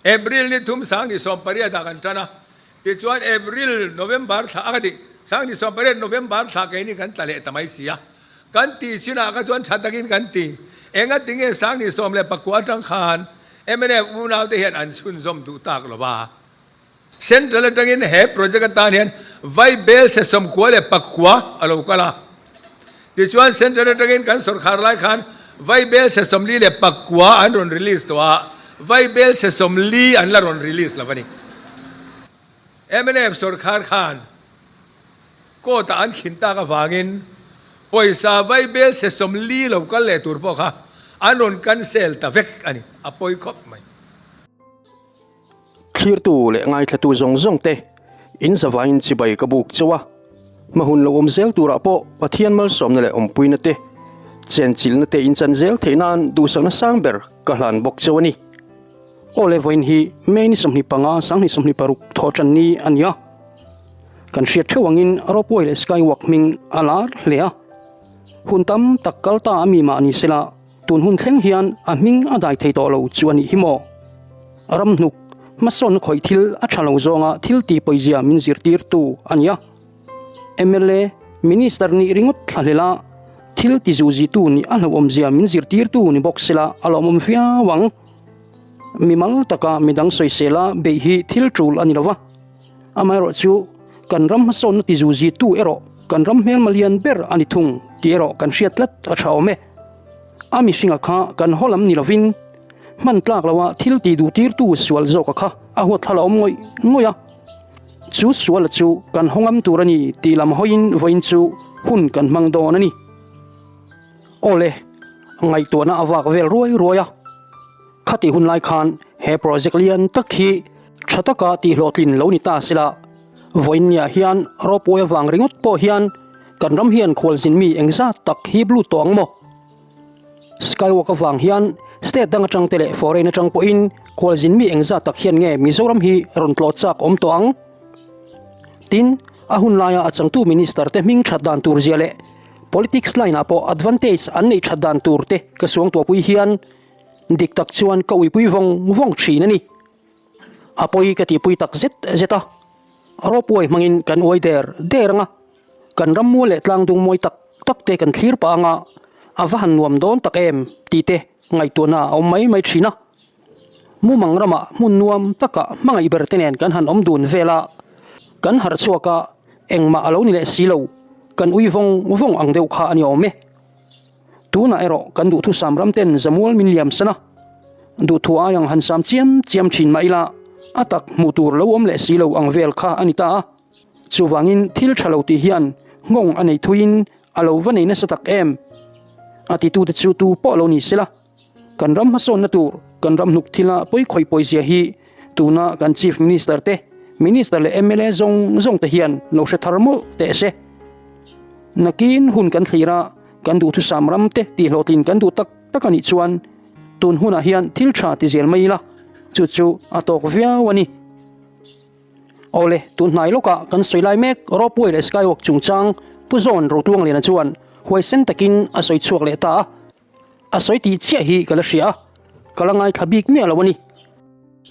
April ni thum 18 ah kan tan a, tichuan April, November thla a ka ti, 18 November thla keini kan tla leh ta mai si a, kan tih chinah kha chuan tha takin kan ti. Engatinge 19 atang khan mnf unaute hian an chhunzawm duh tak lo va? Central atangin he project atan hian vai bel chhe 99 a lo kal a. Tichuan Central atangin kan sawrkhar lai khan vai bel chhe 49 an rawn release tawh a, vai bel chhe 40 an la rawn release lo a ni. Mnf sawrkhar khan court ah an khin tak avangin pawisa vai bel chhe 40 lo kal leh tur pawh kha an rawn cancel ta vek a ni, a pawi khawp mai. Thlirtu leh ngaithlatu zawng zawng te in zavaiin chibai ka buk chauh a, hma hun lo awm zel turah pawh Pathian malsawmna leh awmpuina te, chenchilhna te in chan zel theih nan duhsakna sang ber ka hlan bawk chauh a ni. Aw le vawiin hi May ni 25, 2026 thawh tan ni a ni a, kan hriat theuh angin Ropeway leh Skywalk hming a lar hle a, hun tam tak kal ta a mi mah ni sela, Tun hun thleng hian a hming a dai thei tawh lo chu a nih hi maw? Ramhnuk, hmasawnna khawih thil a tha lo zawnga thil tih pawizia min zirtirtu a ni a. Mla, Minister nih ringawt thla hlel a, thil ti zuhzitu nih a hlauhawmzia min zirtirtu ni bawk sela a lawmawm viau ang. Mimal taka midang sawisela beih hi thil tul a ni lo va. Amaherawhchu, kan ram hmasawnna ti zuhzitu erawh kan ram hmelma lian ber a ni thung tih erawh kan hriat tlat a tha awm e. A mihringa kha kan haw lam ni lovin hman tlak loa thil tih duh tirtu sual zawka kha a huat thla la awm ngawih ngawih a. Chu suala chu kan haw ngam tur a ni tih lam hawiin vawiin chu hun kan hmang dawn a ni. Awle, ngaihtuahna a vak vel ruai ruai a. Khatih hun lai khan he project lian tak hi tha taka tihhlawhtlin lo ni ta sela, vawiinniah hian ropeway avang ringawt pawh hian kan ram hian khualzin mi engzat tak hip lut tawh ang maw? Skywalk avang hian state dang atang te leh foreign atang pawhin khualzin mi engzat tak hian nge Mizoram hi rawn tlawh chak awm tawh ang? Tin, a hun laia a changtu minister te hming that dan tur zia leh politics line ah pawh advantage an neih that dan tur te ka suangtuahpui hian Dik tak chuan ka uipui vawng vawng thin a ni. A pawi ka tihpui tak zet zet a, ropeway hmangin kan uai der der ang a, kan rammual leh tlangdung mawi tak tak te kan thlir pah ang a, a va han nuam dawn tak em tih te ngaihtuahna a awm mai mai thin a. Mumang ramah hmun nuam takah hmangaih ber te nen kan han awm dun vel a, kan harh chhuak a, engmah a lo ni leh si lo, kan ui vawng vawng ang deuh kha a ni awm e. Tunah erawh kan duhthusam ram ten zamual min liam san a, duhthu ai ang han sam chiam chiam thin mah ila a tak hmuh tur lo awm leh si lo ang vel kha a ni ta a. Chuvangin thil tha lo tih hian nghawng a nei thuiin a lo va nei nasa tak em? A titute chu tu pawh lo ni sela, kan ram hmasawnna tur, kan ram hnuk thila pawi khawih pawizia hi tuna kan Chief Minister te, Minister leh mla zawng zawng te hian lo hre thar mawlh teh se. Nakin hun kan thlir a, kan duhthusam ram te tihhlawhtlin kan duh tak tak a nih chuan tun hunah hian thil tha ti zel mai ila, chu chu a tawk viau a ni. Awle, tun hnai lawkah kan sawi lai mek Ropeway leh Skywalk chungchang Pu Zawn Rotuangliana chuan huaisen takin a sawi chhuak leh ta a. A sawi tih chiah hi ka la hria a, ka la ngaithla bik miah lo a ni.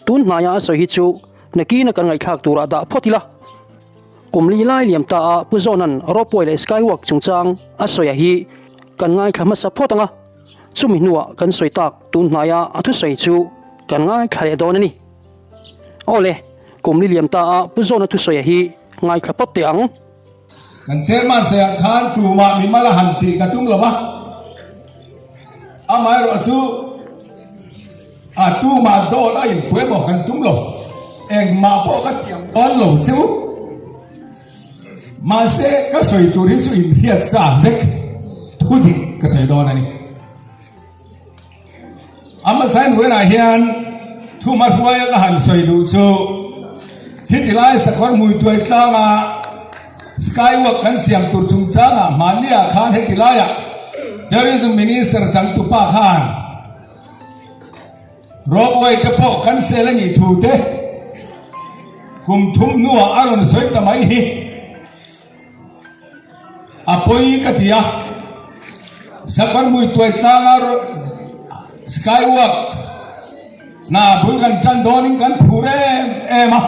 Tun hnaia a sawi hi chu nakina kan ngaihthlak turah dah phawt ila. Kum li lai liam ta a Pu Zawna'n Ropeway leh Skywalk chungchang a sawi a hi kan ngaithla hmasa phawt ang a, chumi hnuah kan sawi tak tun hnaia a thusawi chu kan ngaithla leh dawn a ni. Awle, kum li liam ta a Pu Zawna thusawi a hi ngaithla phawt teh ang. Kan chairman sawiah khan tumah mimal a han tih ka tum lo va, amaherawh chu a tumah dawt a inpui emaw kan tum lo, engmah pawh ka tiam dawn lo che u. Mahse ka sawi tur hi chu inhriat sa vek thu dik ka sawi dawn a ni. Amasain huanah hian thuma hruaia ka han sawi duh chu khitilai sakawr hmuituai tlanga skywalk kan siam tur chungchangah hmanniah khan heti laiah Tourism Minister changtupa khan ropeway te pawh kan sel a nih thu te kum thum hnuah a rawn sawi ta mai hi. A pawi ka ti a, Sakawr Hmuituai tlanga Skywalk. Hna bul kan tan dawnin kan phur em em a,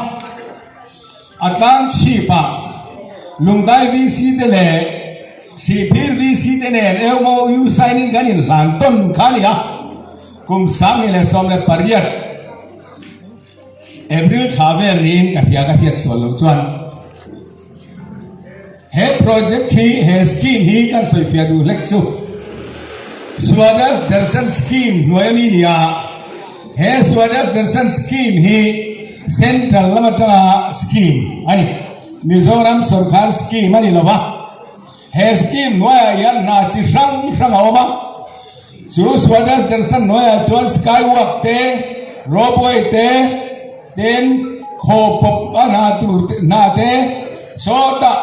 a tlang chhipah Lungdai VC te leh Sihphir VC te nen MOU sign in kan inhlan tawn kha a ni a, kum 2018 April thla vel niin ka hria ka hriat sual loh chuan he project hi he scheme hi kan sawifiah duh hlek chu Swadesh Darshan Scheme hnuai a mi nia he Swadesh Darshan Scheme hi Central lam atanga scheme a ni Mizoram sawrkar scheme a ni lo va he scheme hnuaiah hian hna chi hrang hrang a awm a. Chu Swadesh Darshan hnuaiah chuan Skywalk te, Ropeway te, tin khaw pawp a hna tur hna te, sawtah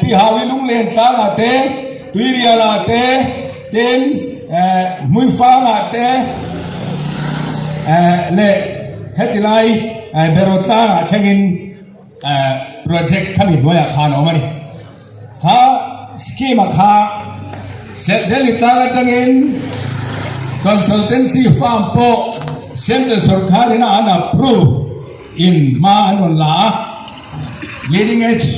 Pihawi Lunglen tlangah te, Tuirialah te, tin Hmuifangah te leh heti lai Beraw tlangah thlengin project khami hnuaiah khan a awm a ni. Kha scheme ah kha Delhi tlang atangin consultancy firm pawh central sorkar in a an approve in hma an rawn la a, leading edge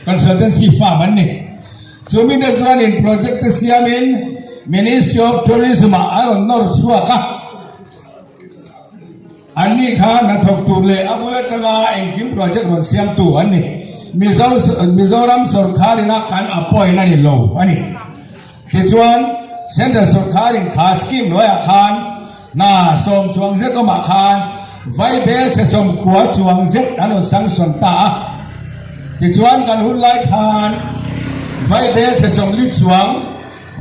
consultancy firm an ni. Chumi te chuan in project te siamin Ministry of Tourism ah an rawn nawr chhuak a. Anni kha hnathawk tur leh a bul atanga engkim project rawn siamtu an ni. Mizo Mizoram sawrkar ina kan appoint a ni lo a ni. Tichuan, Central sawrkarin kha scheme hnuaiah khan hna sawm chuang zet awmah khan vaibel chhe sawmkua chuang zet an rawn sanction ta a. Tichuan, kan hun lai khan vaibel chhe sawmli chuang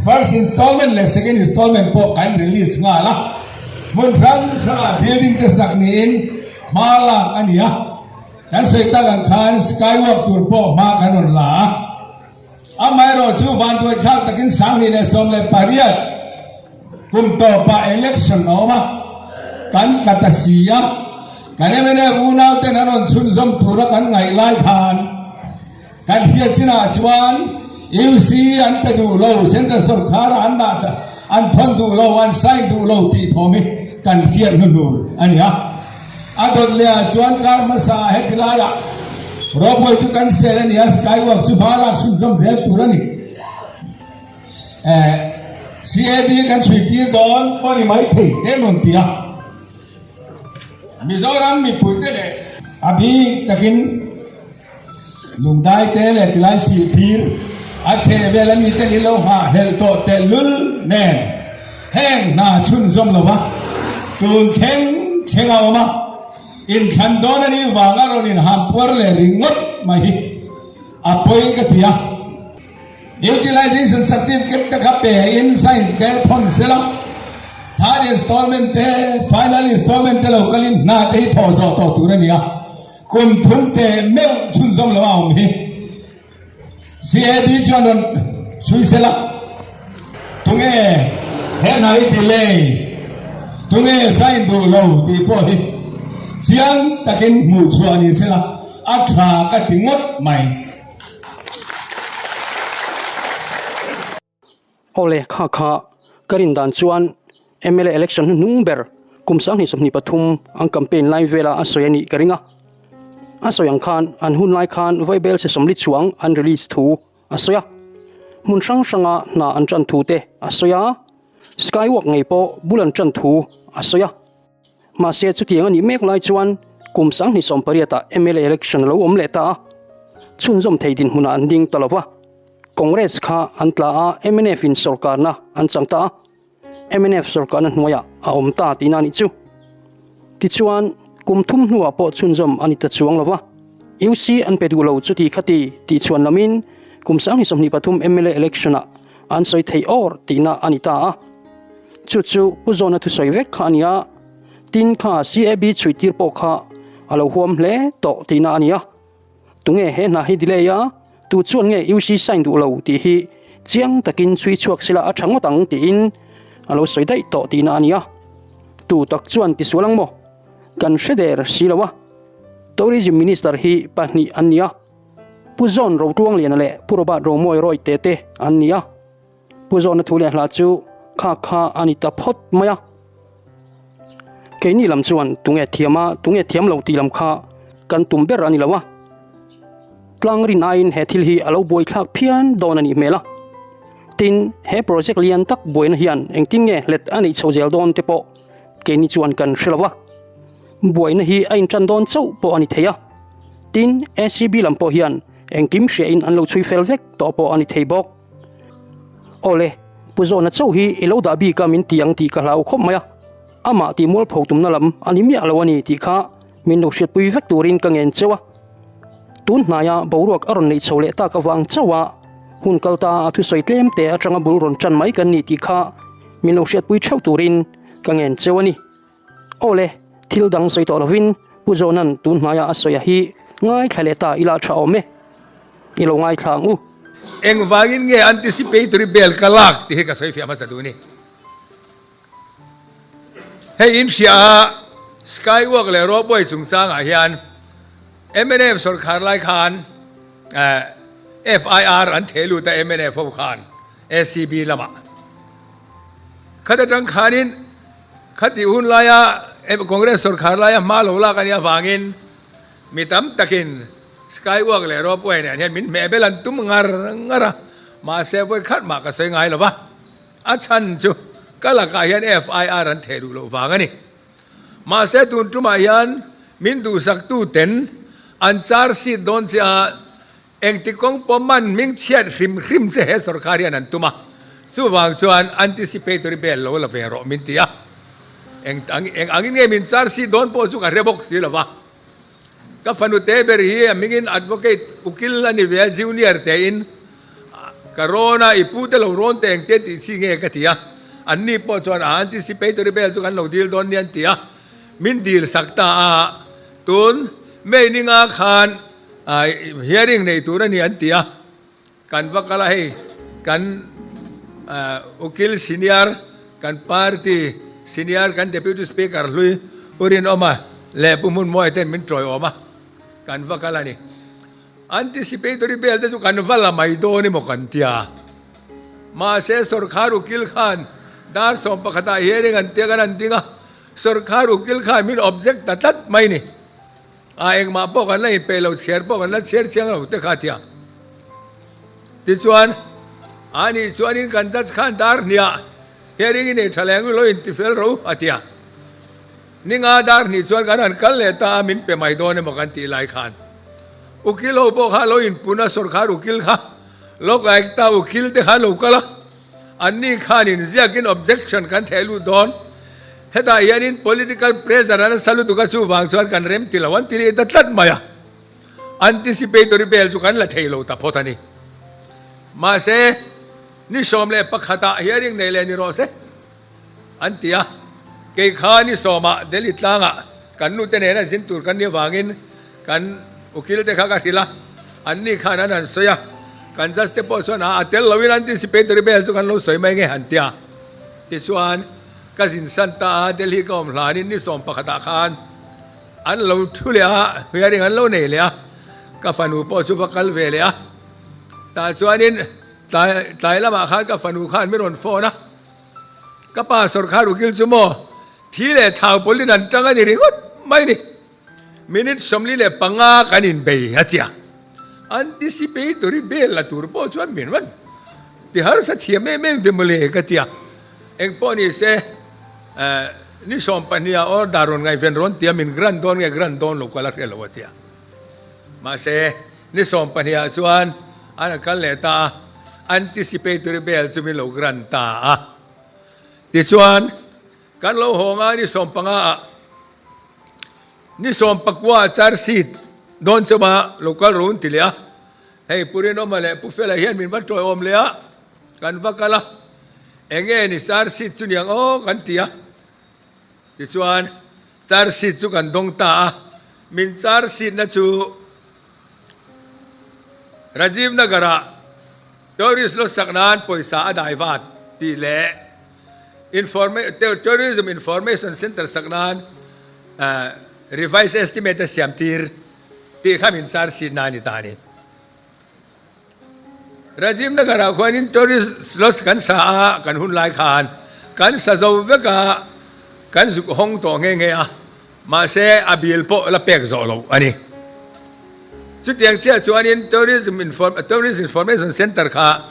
First installment leh second installment pawh kan release nghal a, hmun hrang hrangah building te sak niin hma lak a ni a, kan sawi tak ang khan skywalk tur pawh hma kan rawn la a, amaherawh chu vanduai thlak takin 2018 kum tawpah election a awm a, kan tla ta si a, kan mnf unau ten an rawn chhunzawm tura kan ngaih lai khan. Kan hriat chinah chuan UC an pe duh lo, Central sawrkharah an dah an thawn duh lo, an sign duh lo tih thawm hi kan hriat hnuhnur a ni a. A dawt lehah chuan kar hmasa ah heti laiah ropeway chu kan sel a ni a, skywalk chu hma lak chhunzawm zel tur a ni. CAB kan chhui tir dawn pawh ni mai thei te an rawn ti a. Mizoram mipuite leh a bik takin Lungdai te leh tilai sihphir a chheh vel a mite ni lo nghah helh tawh tehlul nen heng hna chhunzawm lo va, tun thleng thleng a awm a, inthlan dawn a nih vanga rawn inhampuar leh ringawt mai hi a pawi ka ti a. Utilization certificate te kha pe in sign te thawn sela, third installment te final installment te lo kalin hna te hi thawh zawh tawh tur a ni a, kum thum teh meuh chhunzawm lo a awm hi CAB chuan rawn chhui sela, tunge he hna hi delay, tunge sign duh lo tih pawh hi chiang takin hmuh chhuah ni sela a tha ka ti ngawt mai. Awle kha kha ka rin dan chuan mla election hnuhnung ber kum 2023 an campaign lai vela a sawi a nih ka ring a. A sawi ang khan an hun lai khan vaibel se 40 chuang an release thu a sawi a. Hmun hrang hranga hna an tan thu te a sawi a, skywalk ngei pawh bul an tan thu a sawi a. Mahse chutiang a nih mek lai chuan kum 2018 ah mla election a lo awm leh ta a, chhunzawm thei dinhmunah an ding ta lo va. Congress kha an tla a, mnf in sawrkarna an chang ta a, mnf sawrkarna hnuaiah a awm ta tihna a nih chu. Tichuan kum thum hnuah pawh chhunzawm a ni ta chuang lo va, UC an pe duh lo chuti khati tih chhuan lamin kum 2023 mla election ah an sawi thei awr tihna a ni ta a. Chu chu Pu Zawna thusawi vek kha a ni a, tin kha CAB chhui tir pawh kha a lo huam hle tawh tihna a ni a. Tunge he hna hi delay a, tu chuan nge UC sign duh lo tih hi chiang takin chhui chhuak sila a tha ngawt ang tiin a lo sawi daih tawh tihna a ni a. Tu tak chuan tisual ang maw? Kan hre der si lo a. Tourism Minister hi pahnih an ni a, Pu Zawn Rotluangliana leh Pu Robert Romawi Rawite te an ni a. Pu Zawna thu leh hla chu kha kha a ni ta phawt mai a. Keini lam chuan tunge thiam a, tunge thiam lo tih lam kha kan tum ber a ni lo a. Tlang rin aiin he thil hi a lo buaithlak phian dawn a nih hmel a. Tin, he project lian tak buaina hian engtin nge hlet a neih chho zel dawn te pawh keini chuan kan hre lo va. Buaina hi a intan dawn chauh pawh a ni thei a. Tin, ACB lam pawh hian engkim hriain an lo chhui fel vek tawh pawh a ni thei bawk. Awle, Pu Zawna chauh hi i lo dah bik a min ti ang tih ka hlau khawp mai a. Amah tih mualpho tumna lam a ni miah lo a ni tih kha min lo hriatpui vek turin ka ngen cheu a. Tun hnaia boruak a rawn neih chho leh tak avang chauh a hun kal ta a thusawi tlem te atanga bul rawn tan mai kan ni tih kha min lo hriatpui theuh turin ka ngen cheu a ni. Awle, thil dang sawi tawh lovin Pu Zawna'n tun hnaia a sawi a hi ngaithla leh ta ila tha awm e. I lo ngaithla ang u. Engvangin nge anticipatory bail ka lak tih hi ka sawi fiah hmasa duh ni. Hei in hria a, Skywalk leh Ropeway chungchangah hian mnf sawrkhar lai khan FIR an theh lut a mnf ho khan ACB lamah. Khat atang khanin khati hun laia Congress sawrkhar laia hma lo lak a nih avangin mi tam takin Skywalk leh Ropeway nen hian min hmeh bel an tum ngar ngar a, mahse vawi khat mah ka sawi ngai lo va. A chhan chu ka lakah hian FIR an theh duh loh vang a ni. Mahse tun tumah hian min duhsaktu ten an charge sheet dawn che a, engti kawng pawh man hming chhiat hrim hrim che he sorkar hian an tum a, chuvang chuan anticipatory bail lo la ve rawh min ti a. Eng eng angin nge min charge sheet dawn pawh chu ka hre bawk si lo va. Ka fanu te ber hi a hmingin Advocate Ukil a ni ve a, Junior tein ka rawn a, i pu te lo rawn teh engte tih chi nge ka ti a, anni pawh chuan a anticipatory bail chu kan lo dil dawn nia an ti a, min dil sak ta a, tun May ninga khan hearing nei tur a ni an ti a. Kan va kal a hei kan ukil senior kan party senior kan deputy speaker hlui Pu Rinawma leh Pu Hmunmawia ten min tawiawm a kan va kal a ni. Anticipatory bail te chu kan va la mai dawn emaw kan tia. Mahse sorkar ukil khan dar 11 ah hearing an tia kan han ding a sorkar ukil khan min object ta tlat mai ni. A engmah pawh kan la inpeih lo, chhiar pawh kan la chhiar chiang lo te kha tia. Tichuan, a nih chuanin kan judge khan dar hniah hearing i nei tha leh ang lo inti fel ro a tia. Ninga dar hnih chuan kan han kal leh ta a, min pe mai dawn emaw kan tih lai khan. Ukil ho pawh kha lo inpun a, sorkar ukil kha lawk aikta ukil te kha lo kal a. Anni khanin ziakin objection kan theh lut dawn. Hetah hianin political pressure a nasa lutuk a, chuvang chuan kan rem ti lo an ti leh ta tlat mai a. Anticipatory bail chu kan la thei lo ta phawt a ni. Mahse, ni 11 ah hearing nei leh ni rawh se an ti a. Kei kha ni sawmah Delhi tlangah kan nute nena zin tur kan nih avangin Kan ukil te kha ka hrilh a, anni khan an han sawi a, kan judge te pawh chuan a tel loin anticipatory bail chu kan lo sawi mai nge han ti a. Tichuan ka zin san ta a, Delhi ka awm hlanin ni 11 ah khan an lo thu leh a, hearing an lo nei leh a, ka fanu pawh chu va kal ve leh a. Tah chuanin tlai tlai lamah khan ka fanu khan min rawn phone a, ka pa sorkar ukil chu maw thi leh thau pawlhin an tang a ni ringawt mai ni. Minute 45 kan inbei a tia. Anticipatory bail la tur pawh chuan min rawn ti harsa thiam em em ve mawle ka tia. Eng pawh ni se ni 12 ah order rawn ngaihven rawn tia min grant dawn nge grant dawn lo ka la hre lo a tia. Mahse ni 12 ah chuan an a kal leh ta a, anticipatory bail chu min lo grant ta a. Tichuan kan lo haw nga ni 15 ah Ni 19 ah charge sheet dawn chauha lo kal ro an ti leh a, hei Pu Rinawma leh Pu Fela hian min va tawiawm leh a, kan va kal a, eng nge ni charge sheet chu niang aw kan ti a, tichuan charge sheet chu kan dawng ta a, min charge sheet na chu Rajiv Nagar ah tourist lo sak nan pawisa a dai vat tih leh Tourism Information Centre sak nan revised estimate a siam tir tih kha min charge sheet na a ni ta a ni. Rajiv Nagar ah khuanin tourist lodge kan sa a, kan hun lai khan kan sa zo vek a. Kan zuk hawng tawh nghe nghe a, mahse a bill pawh la pek zawh loh a ni. Chutiang chiah chuanin Tourism Tourist Information Centre kha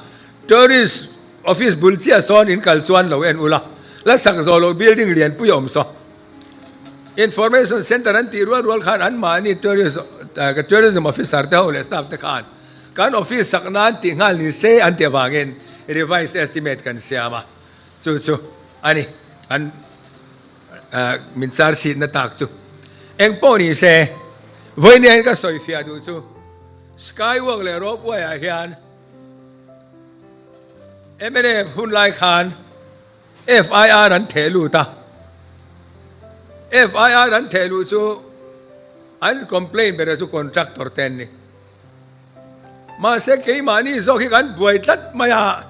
Tourist Office bul chiah sawn in kal chuan lo en ula, la sak zawh loh building lianpui a awm saw. Information Centre an tih rual rual khan anmahni Tourist Tourism Officer te ho leh staff te khan kan office sak nan tih nghal ni se an tih avangin revise estimate kan siam a. Chu chu a ni, an min char sitna tak chu. Eng pawh ni se, vawiin hian ka sawi fiah duh chu, Skywalk leh Ropeway ah hian mnf hun lai khan FIR an theh lut a, FIR an theh luh chu an complaint ber chu contractor te an ni. Mahse keimahni zawk hi kan buai tlat mai a,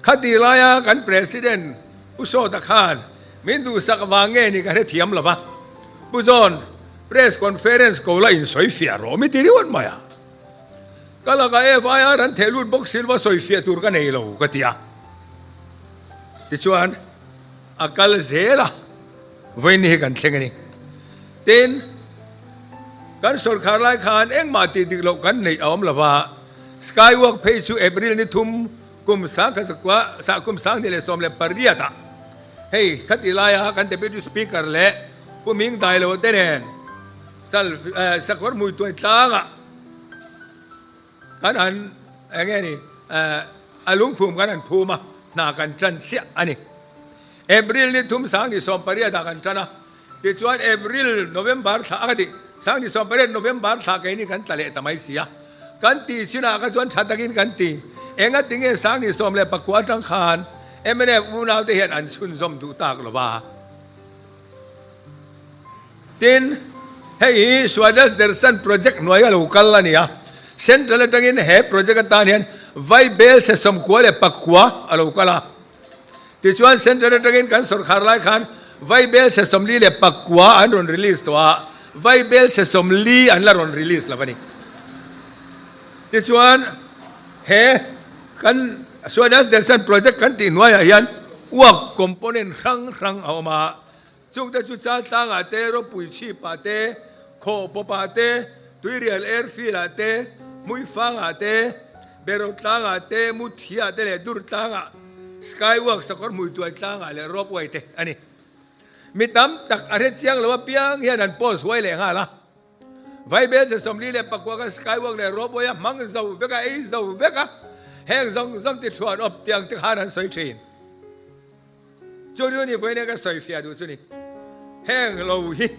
khati laia kan President Pu Sawta khan min duhsak vang nge ni ka hrethiam lo va, Pu John, Press Conference ko la insawi fiah rawh mi ti ringawt mai a. Ka lakah FIR an theh lut bawk si lova sawi fiah tur ka nei lo ka ti a. Tichuan a kal zel a. Vawiin hi kan thleng a ni. Tin, kan sawrkhar lai khan engmah tih dik loh kan neih a awm lo va, Skywalk phei chu April ni thum kum sangkhat sakua kum 2018 ah hei khati laia kan Deputy Speaker leh Pu Ming Dailo te nen chal sakawr hmuituai tlangah Kan han eng nge ni a lungphum kan han phum a, hna kan tan chiah a ni. April ni thum 2018 ah kan tan a, tichuan April November thla a ka tih 2018 November thla keini kan tla leh ta mai si a, kan tih chinah kha chuan tha takin kan ti. Engati nge 2019 atang khan mnf unaute hian an chhunzawm duh tak lo va? Tin, hei hi Swadesh Darshan Project hnuai a lo kal a ni a, Central atangin he project atan hian Vaibel chhe 94 a lo kal a. Tichuan Central atangin kan sawrkhar lai khan Vaibel chhe 49 an rawn release tawh a, Vaibel chhe 40 an la rawn release lo a ni. Tichuan he kan Swadesh Darshan Project kan tih hnuaiah hian work component hrang hrang a awm a, Chungte chu Chaltlangah te, Ropui chhipah te, Khawhpawpah te, Tuirial Airfield-ah te, Hmuifangah te, Berotlangah te, Muthiah te leh Durtlangah, Skywalk sakawr hmuituai tlangah leh Ropeway te a ni. Mi tam tak a hre chiang lo apiang hian an post huai leh nghal a. Vaibel che 49 kha Skywalk leh Ropeway a hmang zo vek a, ei zo vek a, heng zawng zawng ti thuan awp tiang te khan an sawi thin. Chu chu ni vawiin ka sawi fiah duh chu ni. Heng lo hi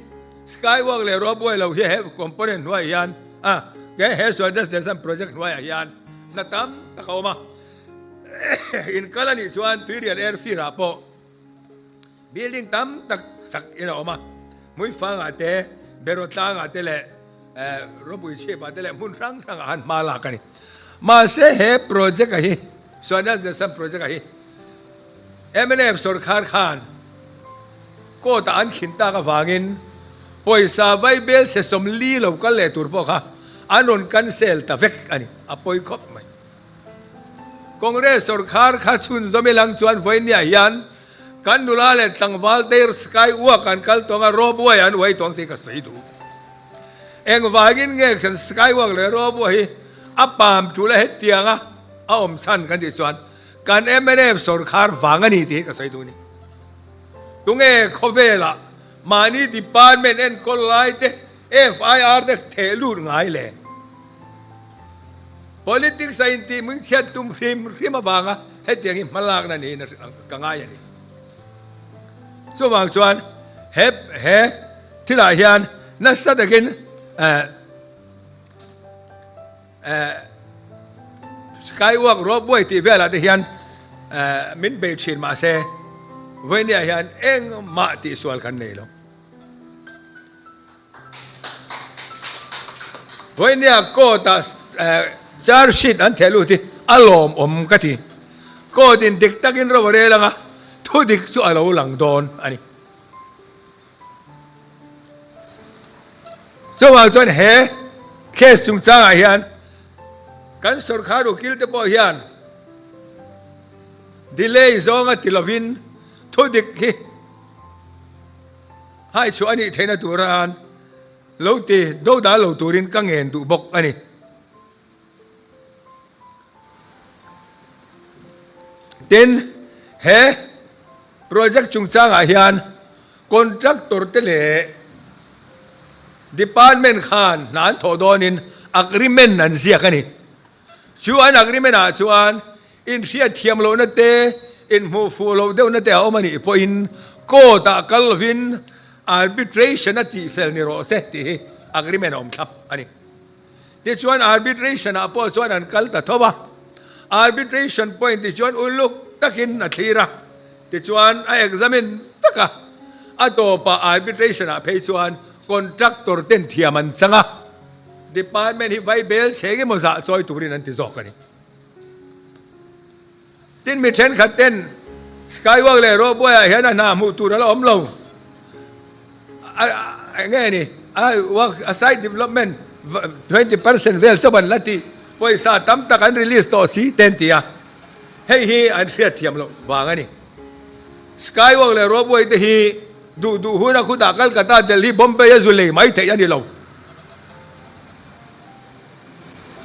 Skywalk leh Ropeway lo hi he component hnuaiah hian a ke he Swadesh Darshan project hnuaiah hian hna tam tak a awm a. In kal a nih chuan Tuirial Airfield ah pawh building tam tak sak in a awm a. Hmuifangah te, Berawtlangah te leh Ropui chhipah te leh hmun hrang hrangah han hma lak a ni. Mahse he project a hi Swadesh Darshan project a hi Mnf sawrkhar khan court ah an khin tak avangin pawisa vai bel se 40 lo kal leh tur pawh kha an rawn cancel ta vek a ni, a pawi khawp mai. Congress sawrkhar kha chhunzawm ilang chuan vawinia hian kan nula leh tlangval te sky walk an kal tawng a, ropeway an uai tawng tih ka sawi duh. Engvangin nge kan sky walk leh ropeway hi a pam tul a hetianga a awm chhan kan tih chuan Kan mnf sawrkhar vang a ni tih hi ka sawi duh a ni. Tunge khawvelah mahni department enkawl lai te FIR te theh lut ngai le? Politics a intih hmingchhiat tum hrim hrim avanga hetiang hi hmalakna niin ka ngai a ni. Chuvang chuan he he thilah hian nasa takin eh, Skywalk ropeway tih velah te hian min bei thin mahse vawinia hian engmah tihsual kan nei lo. Vawinia court ah charge sheet an theh lut hi a lawmawm ka ti. Court in dik takin ro a rel anga thudik chu a lo lang dawn a ni. Chuvang chuan he case chungchangah hian kan sawrkhar ukil te pawh hian delay zawnga ti lovin thudik hi Hai chhuah a nih theihna turan lo ti dodal lo turin ka ngen duh bawk a ni. Tin, he project chungchangah hian contractor te leh department khan hna an thawh dawnin agreement an ziak a ni. Chu an agreement ah chuan inhriat thiam lohna te, inhmuh fuh loh deuhna te a awm a nih pawhin court ah kal lovin arbitration a tihfel ni rawh se tih hi agreement a awm thlap a ni. Tichuan arbitration ah pawh chuan an kal ta tho a, arbitration point tichuan uluk takin a thlir a, tichuan a examine vek a, a tawpah arbitration ah phei chuan contractor ten thiam an chang a, Department hi vai bel chheng emaw zah chawi turin an ti zawk a ni. Tin mi thenkhat ten Skywalk leh Ropeway ah hian a hna hmuh tur a la awm lo. Eng nge ni? A work a site development 20% vel chauh an la ti. Pawisa tam tak an release tawh si te an ti a. Hei hi an hriat thiam loh vang a ni. Skywalk leh Ropeway te hi Duh duh huna khutah Calcutta, Delhi, Bombay a zu lei mai theih a ni lo.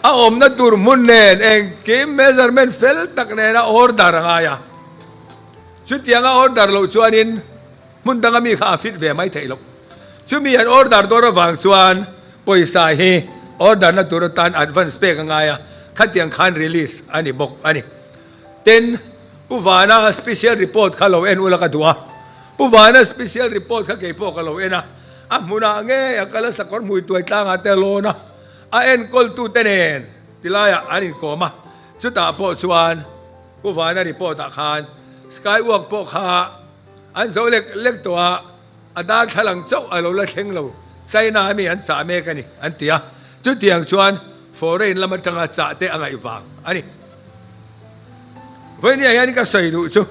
A awmna tur hmun nen engkim measurement fel tak nena order a ngai a. Chutianga order loh chuanin hmun danga mi kha a fit ve mai theih loh. Chumi an order dawn avang chuan pawisa hi order na tur atan advance pek a ngai a, khatiang khan release a ni bawk a ni. Tin, Pu Vana special report kha lo en ula ka duh a. Pu Vana special report kha kei pawh ka lo en a. A hmunah ngei a kal a sakawr hmui tuai tlangah te a lawn a. A enkawltute nen tilaiah an inkawm a. Chutah pawh chuan Pu Vana report ah khan Skywalk pawh kha an zo lek lek tawh a. A darthlalang chauh a lo la thleng lo, China a mi an chah mek a ni, an ti a. Chutiang chuan foreign lam atanga chah te a ngaih vang a ni. Vawinia hian ka sawi duh chu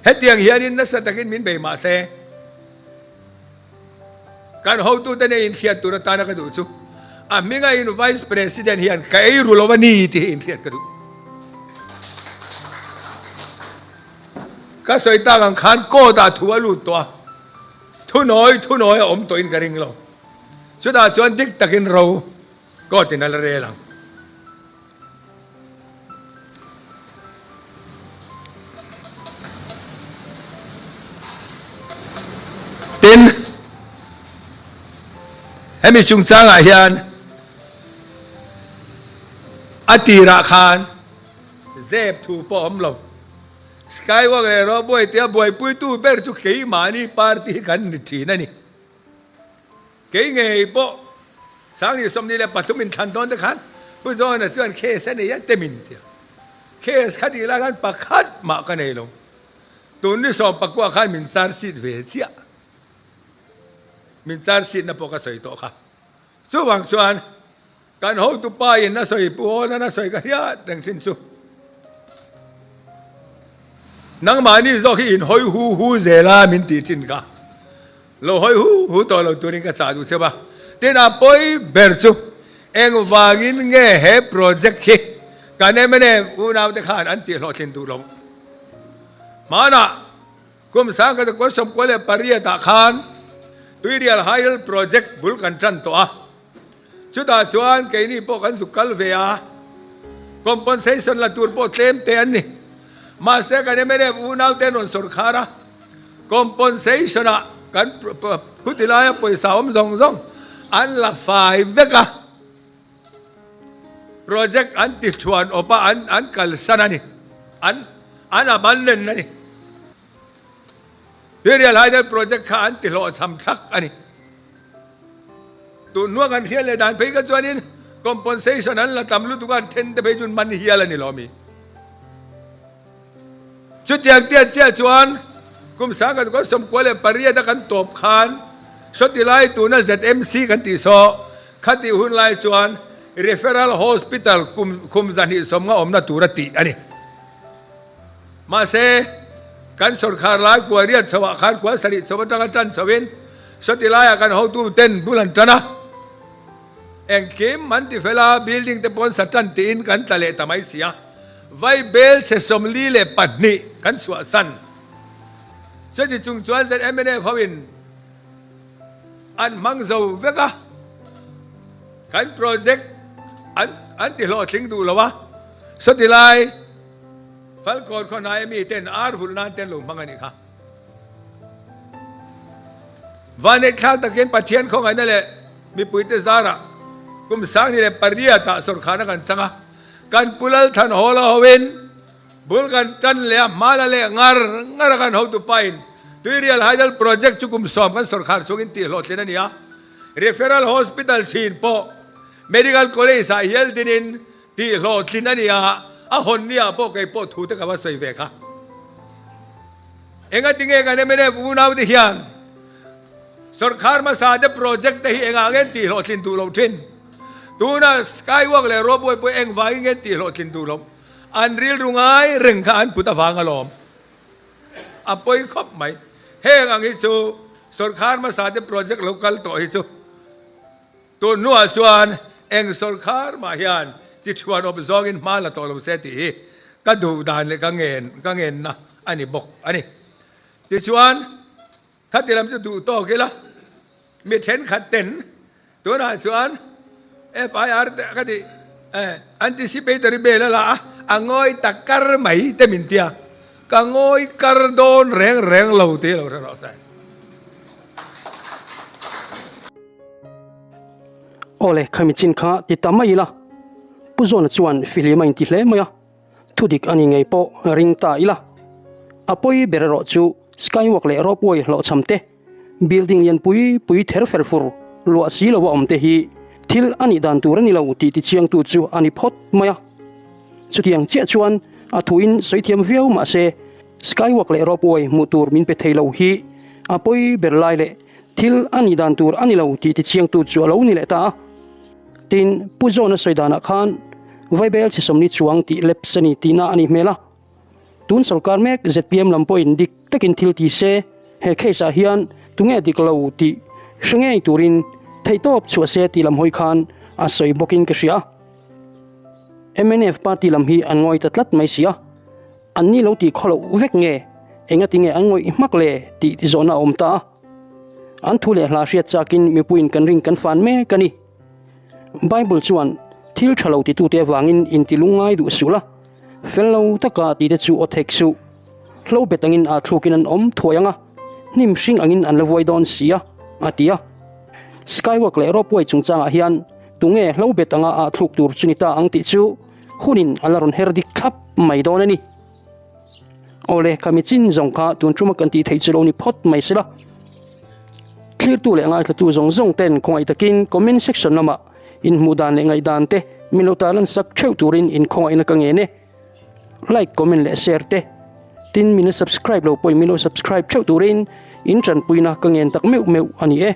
hetiang hianin nasa takin min bei mah se, kan hotute nen inhriat tur atana ka duh chu a hminga in Vice President hian ka ei ru lo a ni tih hi inhriat ka duh. Ka sawi tak ang khan court ah thu a lut tawh a, thunawi thunawi a awm tawhin ka ring lo. Chutah chuan dik takin ro court in a la rel ang. Tin, hemi chungchangah hian a tirah khan zep thu pawh a awm lo. Skywalk leh Ropeway tia buaipuitu ber chu keimahni party hi kan ni thin a ni. Kei ngei pawh Sangni 23 in thlan dawn te khan Pu John-a chuan case a nei a temin tia. Case kha tih lai khan pakhat mah ka nei lo. Tun ni sawmpakua khan min charge sheet ve chiah. Min charge sheet na pawh ka sawi tawh kha. Chuvang chuan Kan hotupa in a sawi pu awn a sawi ka hriat reng thin chu. Nangmahni zawk hi in hawi hu hu zel a min tih thin kha. Lo hawi hu hu tawh lo turin ka chah duh cheu a. Tin a pawi ber chu engvangin nge he project hi kan mna unaute khan an tih hlawhtlin duh lo. Hmanah kum 1998 ah khan Tuirial Hydel Project bul kan tan tawh a. Chutah chuan keini pawh kan zuk kal ve a, compensation la tur pawh tlem te an ni. Mahse kan mnf unau te an rawn sawrkhar a, compensation ah kan khuti laia pawisa awm zawng zawng an la fai vek a, project an ti thuan awp a, an an kalsan a ni, an an abandon a ni. Tuirial Hydel Project kha an ti hlawhchham thak a ni. Tun hnua kan hriat leh dan phei kha chuanin compensation an la tam lutuk a, an then te phei chuan man hial a ni lo mi. Chutiang tiat chiah chuan kum 1998 a kan tawp khan sawti lai tuna ZMC kan tih saw khatih hun lai chuan Referral Hospital kum khum zahnih sawmnga awmna tura tih a ni. Mahse, kan sawrkhar lai kua riat chho ah khan kua sarih chho atanga tan chho in sawti laiah kan hotu ten bul an tan a, engkim an ti fel a, building te pawn sa tan tiin kan tla leh ta mai si a, vai bel chhe 42 kan chhuah san. Chuti chung chuan ZMNF ho in. An hmang zo vek a, kan project an an ti hlawhtling duh lo a, sawti lai Falkawn khaw hnaia mi ten ar vulh nan te an lo hmang a nih kha. Vanneih thlak takin Pathian khawngaihna leh mipuite zarah kum 2008 ah sawrkharna kan chang a, kan Pu Lalthanhawla hoin Bul kan tan leh a hmala leh ngar ngar a kan hotu pain Tuirial Hydel Project chu kum sawm kan sawrkhar chungin tih hlawhtlin a ni a. Referral Hospital thin pawh Medical College ah hial dinin tih hlawhtlin a ni a, a hawn ni ah pawh kei pawh thu te ka va sawi ve kha. Engatinge kan mnf unau te hian sawrkhar hmasa te project te hi engah nge an tih hlawhtlin duh loh thin? Tuna Skywalk leh Ropeway pawh engvangin nge an tih hlawhtlin duh loh? An rilru ngai reng kha an put avang alawm. A pawi khawp mai. Heng ang hi chu sawrkhar hmasa te project lo kal tawh hi chu tun hnuah chuan eng sawrkhar mah hian tichhuan awp zawngin hma la tawh lo se tih hi ka duh dan leh ka ngen ka ngenna a ni bawk a ni. Tichuan Khati lam chu duh tawk ila, mi thenkhat ten tunah chuan FIR te ka ti anticipatory bail a la a, a ngawi ta kar mai te min tia, ka ngawi kar dawn reng reng lo tih lo hre rawh se. Awle, khami chin kha ti ta mai ila, Pu Zawna chuan fihlim a inti hle mai a. Thudik a ni ngei pawh ring ta ila. A pawi ber erawh chu skywalk leh ropeway hlawhchham te, building lian pui pui ther fer fur luah si lo a awm te hi thil a nih dan tur a ni lo tih tichiangtu chu a ni phawt mai a. Chutiang chiah chuan a thuin sawi thiam viau mah se skywalk leh ropeway hmuh tur min pe thei lo hi a pawi ber lai leh thil a nih dan tur a ni lo tih tichiangtu chu a lo ni leh ta a. Tin, Pu John-a sawi danah khan Vaibel chhe sawmni chuang tih leps a ni tihna a nih hmel a. Tun sorkar mek zpm lam pawhin dik takin thil ti se, he case-ah hian tunge dik lo tih hre ngei turin theihtawp chhuah se tih lam hawi khan a sawi bawkin ka hria. Mnf party lam hi an ngawi ta tlat mai si a, an ni lo tih khaw loh vek nge, engati nge an ngawih hmak le tih zawhna a awm ta a. An thu leh hla hriat chakin mipuiin kan ring kan fan mek a ni. Bible chuan thil tha lo titute avangin inti lungngai duh suh la, fel lo taka tite chu aw thek suh. Hlo bet angin aa thlukin an awm thuai ang a, hnim hring angin an la vuai dawn si a, a ti a. Skywalk leh ropeway chungchangah hian tunge hlo bet anga aa thluk tur chu ni ta ang tih chu hunin a la rawn her dik thlap mai dawn a ni. Awle, ka mi chin zawng kha tun tuma kan tih theih chu lo ni phawt mai sela. Thlirtu leh ngaithlatu zawng zawng ten khawngaih takin comment section lamah inhmuh dan leh ngaihdan te min lo tarlan sak theuh turin inkhawngaihna ka ngen e. Like, comment leh share te. Tin, min la subscribe lo pawhin min lo subscribe theuh turin in tanpuina ka ngen tak meuh meuh a ni e.